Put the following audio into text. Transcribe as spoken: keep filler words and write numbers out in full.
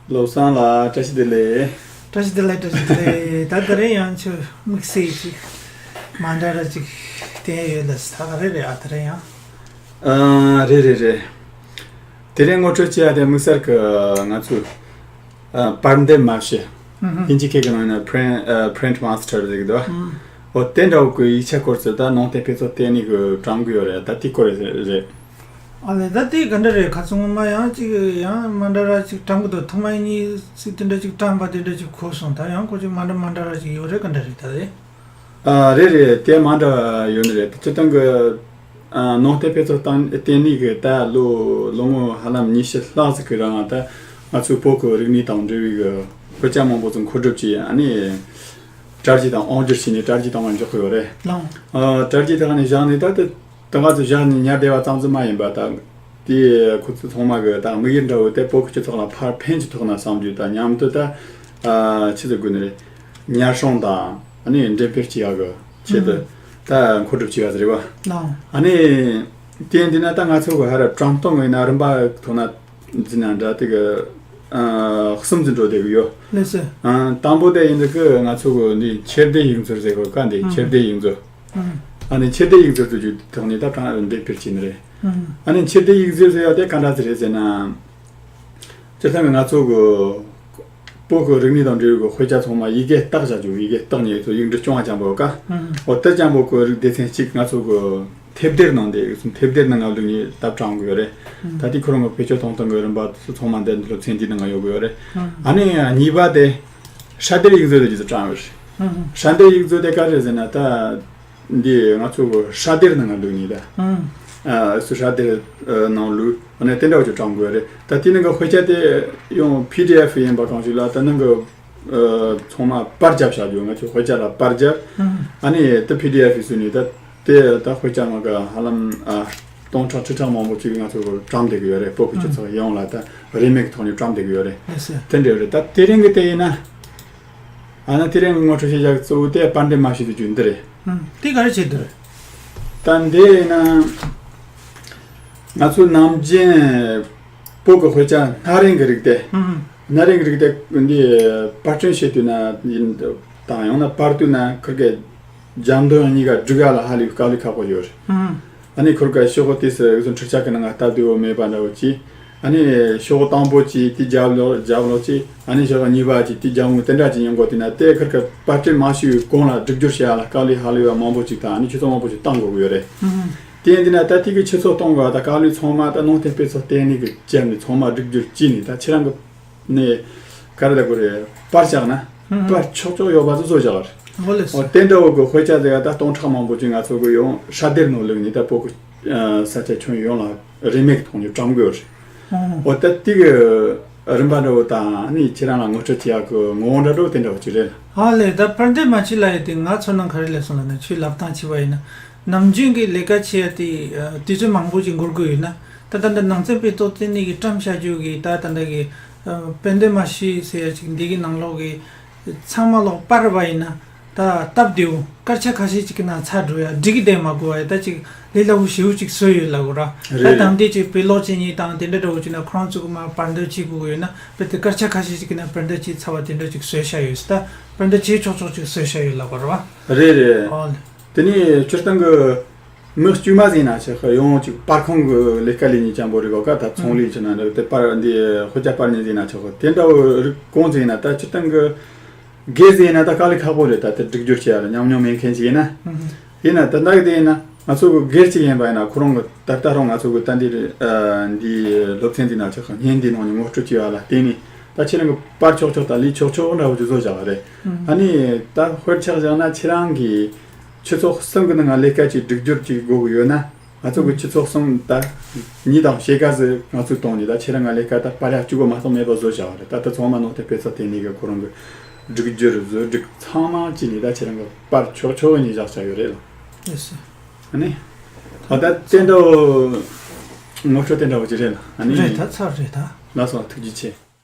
བློ་བཟང་ལགས་བཀྲ་ཤིས་བདེ་ལེགས། བཀྲ་ཤིས་བདེ་ལེགས། བཀྲ་ཤིས་བདེ་ལེགས། ད་དེ་རིང་ཡང་ཁྱོད་དམིགས་བསལ་ཅིག་མ་འདྲ་ར་ཅིག་བསྟན་ཡོད་ལ་ད་ག་རེ་རེད་ཨ་དེ་རིང་ཡང་། ཨ་རེད་རེད་རེད། དེ་རིང་ངོ་སྤྲོད་བྱེད་ཡ་དེ་དམིགས་བསལ་གི་ང་ཚོས་ཨ་པར་འདེབས་མ་བྱེད། ཨུ་ཧུ། ཨིན་ཇི་སྐད་ཀྱི་ནང་ན་print ཨ་print master ཟེར་གི་འདུག་བ། ཨུ། འོ་དེ་འདྲ་བོ་གི་ཡིག་ཆ་སྐོར་ཚོ་ད་ནང་བསྟན་དཔེ་ཚོགས་ལྟེ་གནས་གི་བཀྲམ་གི་ཡོད་རེད། ད་དེ་སྐོར་རེད་རེད། ཨ་ལས་ད་དེ་ག་འདྲ་རེད། ཁ་ཚང་མ་ཡང་ཅིག་ཡང་མ་འདྲ་ར་ཅིག་བཀྲམ་གི་འདུག་ཐོག་མ་གཉིས་ཅིག་དེ་འདྲ་ཅིག་བཀྲམ་པ་དེ་འདྲ་ཅིག་གོ་སོང་། ད་ཡང་ཁོ་ཅིག་མ་འདྲ་མ་འདྲ་ར་ཅིག་ཡོད་རེད། ག་འདྲ་རེད་ད་རེད། ཨ་རེད་རེད། དེ་མ་འདྲ་ཡོད་ནི་རེད། སྤྱིར་བཏང་གི་ཨ་ནང་བསྟན་དཔེ་ཚོགས་སྟེང་ལྟེ་གནས་གི་ད་ལོ་ལོ་ངོ་ཧ་ལམ་ཉི་ཤུ་ལྷག་ཙམ་གི་རིང་ད་ང་ཚོའི་བོད་ཀྱི་རིག་གནས་དང་འབྲེལ་བའི་གི་དཔེ་ཆ་མང་པོ་ཚོ་མཁོ་སྒྲུབ་བྱས། ཨ་ནི་དྲ་རྒྱ་དང་དབང་སྒྱུར་བྱས་ནས་དྲ་རྒྱའི་སྟེང་ལ་འཇོག་གི་ཡོད་རེད། ལགས། ཨ་དྲ་རྒྱའི་སྟེང་ནས་བཞག་ནས་ད་དེ་ད་ང་ཚོ་བཞག་ནས་ཉར་བསྡད་པ་ཙམ་ཙམ་མ་ཡིན་པ་ད། དེ་ཁོ་ཚོ་ཚང་མ་གི་ད་དམིགས་ཡུལ་འདྲ་བོ་དེ་བོད་ཀྱི་སྤྱི་ཚོགས་ལ་ཕར་ཕན་གྱི་ཐོག་ན་བསམ་རྒྱུ་དང་མཉམ་དུ་ད་ཨ་ཆི་ཟེར་དགོས་ནི་རེད། ཉར་སྲུང་དང་ཨ་ནི་འགྲེམས་སྤེལ་བྱེད་ཡག་གི་ཆེད་དུ་ཨུ་ད་མཁོ་སྒྲུབ་བྱས་པ་ཟེར་བ། ལགས། ཨ་ནི་དེ་འདི་ན་ད་ང་ཚོ་གི་ཧ་ར་བཀྲམ་སྟོན་ཡིན་ན་རིམ་པ་ཐོག་ན་འཛིན་ན་འདྲ་དེ་གི་ཨ་གསུམ་འཛིན་འགྲོ་བསྡད་གི་ཡོད། ལགས་སོ། ཨ་དང་པོ་དེ་ཡིན་དུས་གི་ང་ཚོ་གི་འདི་ཁྱེར་བདེ་ཡིག་མཛོད་ཟེར་གི་ཀ་འདི་ཨུ་ཁྱེར་བདེ་ཡིག་མཛོད། ཨུ་ཨ་ནི་ཁྱེར་བདེ་ཡིག་མཛོད་དུ་བརྒྱུད་ཐོག་ནས་ད་བཀྲམ་འགྲེམས་སྤེལ་བྱས་ནི་རེད། ཨུ་ཨ་ནི་ཁྱེར་བདེ་ཡིག་མཛོད་ཟེར་ཡ་དེ་ག་འདྲ་ཟེར་རེད་ཟེར་ན། སྤྱིར་བཏང་གི་ང་ཚོ་གི་བོད་ཀྱི་རིག་གནས་དང་འབྲེལ་བའི་དཔེ་ཆ་ཚང་མ་ཡི་གེ་བཏགས་བྱ་རྒྱུ་ཡི་གེ་བཏགས་ནས་ཚོ་ཡིག་འབྲུ་སྐྱོང་བ་ཅན་པོ་ཀ་ཨུ་འོ་དེ་ཅན་པོ་གི་རིགས་སྡེ་ཚན་གཅིག་ང་ཚོ་གི་ཐེབས་སྡེར་ནང་དེ་ཐེབས་སྡེར་ནང་ང་བླུགས་ནས་ད་བཀྲམ་གི་ཡོད་རེད། ཨུ་ད་དེ་ཁོ་རང་གི་བེད་སྤྱོད་གཏོང་སྟངས་གི་རིམ་པ་ཚོ་ཚང་མ་འདི་སློབ་ཚན་འདིའི་ནང་ང་ཡོད་གི་ཡོད་རེད། ཨུ་ཨ་ནི་གཉིས་པ་དེ་ཧྲ་སྡེར་ཡིག་མཛོད་དུ་ཀྱི་ཚོ་བཀྲམ་ཡོད་རེད། ཨུ་ཧྲ་སྡེར་ཡིག་མཛོད་དེ་ག་རེ་ཟེར་ན་ད། འདི་ང་ཚོ་གི་ཧྲ་སྡེར་ནང་ང་བླུགས་ནི་ད། ཨུ། ཨ་སུ་ཧྲ་སྡེར་ནང་བླུགས་ཨ་ནི་དེ་འདྲ་བ་ཅིག་བཀྲམ་དགོས་རེད། ད་དེ་ནང་གི་དཔེ་ཆ་དེ་ཡང་པི་ཌི་ཨེཕ་ཡིན་པ་གང་ཞིག་ལ་ད་ནང་གི་ཨ་ཚང་མ་པར་རྒྱབ་བྱ་རྒྱུ། ང་ཚོ་དཔེ་ཆ་ལ་པར་རྒྱབ། ཨུ། ཨ་ནི་ད་པི་ཌི་ཨེཕ་ཡིན་ནི་ད་དེ་ད་དཔེ་ཆ་ནང་གི་ཧ་ལམ་ཨ་སྟོང་ཕྲག་ཁྲི་ཕྲག་མང་པོ་ཅིག་ང་ཚོ་གི་བཀྲམ་བསྡད་ཀྱི་ཡོད་རེད། བོད་ཀྱི་སྤྱི་ཚོགས་ཡོངས་ལ་ད་རིན་མེད་ཀྱི་ཐོག་ནས་བཀྲམ་བསྡད་ཀྱི་ཡོད་རེད། ཨ་སེ། དེ་འདྲ་ཡོད་རེད། ད་དེ་རིང་གི་དེ་ཡིན་ན། ཨ་ནི་དེ་རིང་ངོ་སྤྲོད་བྱེད་བྱ་གཙོ་བོ་དེ་པར་འདེབས་མ་བྱས་ཏེ་རྒྱུ་འདི་རེད། ཨུམ། དེ་ག་རེ་བྱེད་འདི་རེད། ད་འདི་ཡིན་ན། ང་ཚོ་ནམ་རྒྱུན་བོད་ཀྱི་དཔེ་ཆ་སྣ་རིང་གི་རིགས་དེ། ཨུམ། སྣ་རིང་གི་རིགས་དེ་འདི་པར་སྐྲུན་བྱེད་དུས་ན་ཡིན་དང་ཡང་ན་པར་དུས་ན་ཁིར་གི་རྒྱབ་མདུན་གཉིས་ཀ་སྒྲིག་ཡ་ལ་ཧ་ལས་དཀའ་ལས་ཁག་པོ་ཡོད་རེད། ཨུམ། ཨ་ནི་ཁོར་ཀ་ཤོག་གུ་དེ་སུ་ཟུ་འཕྲུལ་ཆས་ཀྱི་ནང་ང་སྟབས་བདེ་བོ་མེད་པ་འདྲ་བོ་ཅིག་ཨ་ནི་ཤོག་གུ་དང་པོ་ཅིག་དེ་རྒྱབ་ལོགས་རྒྱབ་ལོགས་ཅིག་ཨ་ནི་ཤོག་གུ་གཉིས་པ་ཅིག་དེ་རྒྱབ་ངོས་དེ་འདྲ་ཅིག་ཡོང་གོ་དེ་ན་དེ་ཁོར་ཀ་པར་སྐྲུན་མ་ཞུས་གོང་ལ་སྒྲིག་སྦྱོར་བྱེད་ཡ་ལ་དཀའ་ལས་ཧ་ལས་པ་མང་པོ་ཅིག་དང་ཨ་ནི་ཆུ་ཚོད་མང་པོ་ཅིག་བཏང་དགོས་ཀྱི་ཡོད་རེད། ཨུ་ཧུམ། དེ་ཡིན་དུས་ན་ད་དེ་གི་ཆུ་ཚོད་གཏོང་དགོས་པ་ད་དཀའ་ལས་ཚང་མ་ད་ནང་བསྟན་དཔེ་ཚོགས་ལྟེ་གནས་ཀྱི་བཅད་ནས་ཚང་མ་སྒྲིག་སྦྱོར་བྱས་ནས་ད་ཁྱེད་རང་གི་ནས་ག་རེ་ལབ་དགོས་རེད། པར་བཞག་ན། ཧུམ་ཧུམ། པར་ཆོག་ཆོག་ཡོད་པ་ཚོ་བཟོ་བཞག་རེད། འོ་ལེ། འོ་དེ་འདྲ་བོ་གི་དཔེ་ཆ་ཟེར་ཡ་ད་སྟོང་ཕྲག་མང་པོ་ཅིག་ང་ཚོ་གི་ཡོང་ཧྲ་སྡེར་ནང་བླུགས་ནས་ད་བོད་ཀྱི་ཨ་ས་ཆ་ཁྱོན་ཡོངས་ལ་རིན་མེད་ཀྱི་ཐོག་ནས་བཀྲམ་དགོས་རེད། ཧུམ་ཧུམ། འོ་ད་དེ་གི་རིམ་པ་འདྲ་བོ་དང་ནི་ཁྱེད་རང་ལ་ངོ་སྤྲོད་བྱེད་ཡག་གི་ངོ་བོ་འདྲ་འདྲ་བོ་དེ་འདྲ་བོ་ཅིག་རེད། ཨ་ལེ། ད་པར་འདེབས་མ་བྱེད་ལབ་ཡས་དེ་ང་ཚོ་ནང་ག་རེ་ལབ་སོང་ལབ་ན་ཁྱོད་ལབ་སྟངས་བྱས་པ་ཡིན་ན་ནམ་རྒྱུན་གྱི་ལས་ཀ་བྱེད་ཡ་དེ་ཨ་དུས་ཚོད་མང་པོ་ཅིག་འགོར་དགོས་ཡོད་ན་ད་ད་ལྟ་ནང་བསྟན་དཔེ་ཚོགས་ལྟེ་གནས་ཀྱི་བཀྲམ་བཞག་རྒྱུ་གི་ད་ད་ལྟ་གི་ཨ་པར་འདེབས་མ་བྱེད་ཟེར་ཡ་ཅིག་འདི་གི་ནང་ལོགས་གི་ཚང་མ་ལོག་པར་བ་ཡིན་ན་ད་སྟབས་བདེའུ་སྐར་ཆ་ཁ་ཤས་ཅིག་གི་ནང་ཚར་འགྲོ་ཡ་འགྲིག་གི་བསྡད་མ་དགོས་པ་ཡ་ད་ཅིག་ལས་སླ་བོ་ཞེ་བོ་ཅིག་བཟོས་ཡོད་ལབ་དགོས་ར། རེད། ད་དང་དེ་ཅིག་དཔེ་ཀློག་བྱེད་མཁན་དང་དེ་འདྲ་འདྲ་བོ་ཅིག་ན་ཁོ་རང་ཚོ་གི་མ་པར་འདེབས་བྱེད་དགོས་ཀྱི་ཡོད་ན་དཔེ་དེ་སྐར་ཆ་ཁ་ཤས་ཅིག་གི་ནང་པར་འདེབས་བྱེད་ཚར་བ་དེ་འདྲ་ཅིག་བཟོས་བཞག་ཡོད་ད་པར་འདེབས་བྱེད་ཆོག་ཆོག་ཅིག་བཟོས་བཞག་ཡོད་ལབ་དགོས་ར། རེད་རེད། ཨོ་ལེ། དེ་ནས་སྤྱིར་བཏང་གི་མི་དཀྱུས་མ་ཟིན་ན་ཆེ་ཁ་ཡོང་ཅིག་པར་ཁང་གི་ལས་ཀ་ལས་ཉིན་ཅང་པོ་རེད་གོ་ཀ་ད་ཚོང་ལས་ཆེ་ན་འདྲ་དེ་པར་འདི་དཔེ་ཆ་པར་ཉིན་ཟིན་ན་ཆེ་ཁ་དེ་འདྲ་བོ་རིགས་གོང་ཟིན་ན་ད་སྤྱིར་བཏང་གི་སྒེར་ཟིན་ན་ད་དཀའ་ལས་ཁག་པོ་རེད། ད་དེ་སྒྲིག་སྦྱོར་བྱེད་ཡ་ལ་ཉམས་མྱོང་མེད་མཁན་ཞིག་ཡིན་ན། ཡིན་ན་ད་ལྟ་གི་དེ་ཡིན་ན་ང་ཚོ་གི་སྒེར་གཅིག་ཡིན་པ་ཡིན་ན་ཁོ་རང་གི་ད་ལྟ་རང་ང་ཚོ་གི་ད་འདི་འདི་སློབ་ཚན་འདི་ན་ཆེ་ཁ་བརྙན་འདི་ནང་ནས་ངོ་སྤྲོད་བྱེད་ཡ་ལ་བརྟེན་ནས་ད་ཁྱེད་རང་གི་པར་ཆོག་ཆོག་དང་ལས་ཆོག་ཆོག་འདྲ་བོ་ཅིག་བཟོ་བཞག་པ་རེད། ཨ་ནི་ད་དཔེར་ཆ་བཞག་ན་ཁྱེད་རང་གི་ཆུ་ཚོད་གསུམ་གི་ནང་ང་ལས་ཀ་ཅིག་སྒྲིག་སྦྱོར་ཅིག་དགོས་ཀྱི་ཡོད་ན། ང་ཚོ་གི་ཆུ་ཚོད་གསུམ་ད་ཉིན་དང་ཕྱེད་ཀ་ཟིག་ང་ཚོས་གཏོང་ནས་ད་ཁྱེད་རང་ང་ལས་ཀ་ད་པར་ཡག་གཅིག་པོ་མ་གཏོགས་མེད་པ་བཟོ་བཞག་པ་རེད། ད་ལྟ་ཚང་མ་ནང་བསྟན་དཔེ་ཚོགས་ལྟེ་གནས་གི་ཁོ་རང་གི་སྒྲིག་སྦྱོར་བཟོ་སྒྲིག་ཚང་མ་བྱས་ནས་ད་ཁྱེད་རང་གི་པར་ཆོག་ཆོག་ནས་བཞག་བཞག་ཡོད་རེད་ལ། ཡེ་སི། ཨ་ནི། ཨ་ད་བཙན་འདྲ་ངོ་སྤྲོད་བཙན་འདྲ་བོ་ཅིག་རེད་ལ། ཨ་ནི། རེད་ད་ཚར་རེད་ད། ལགས་སོ་ཐུགས་རྗེ་ཆེ།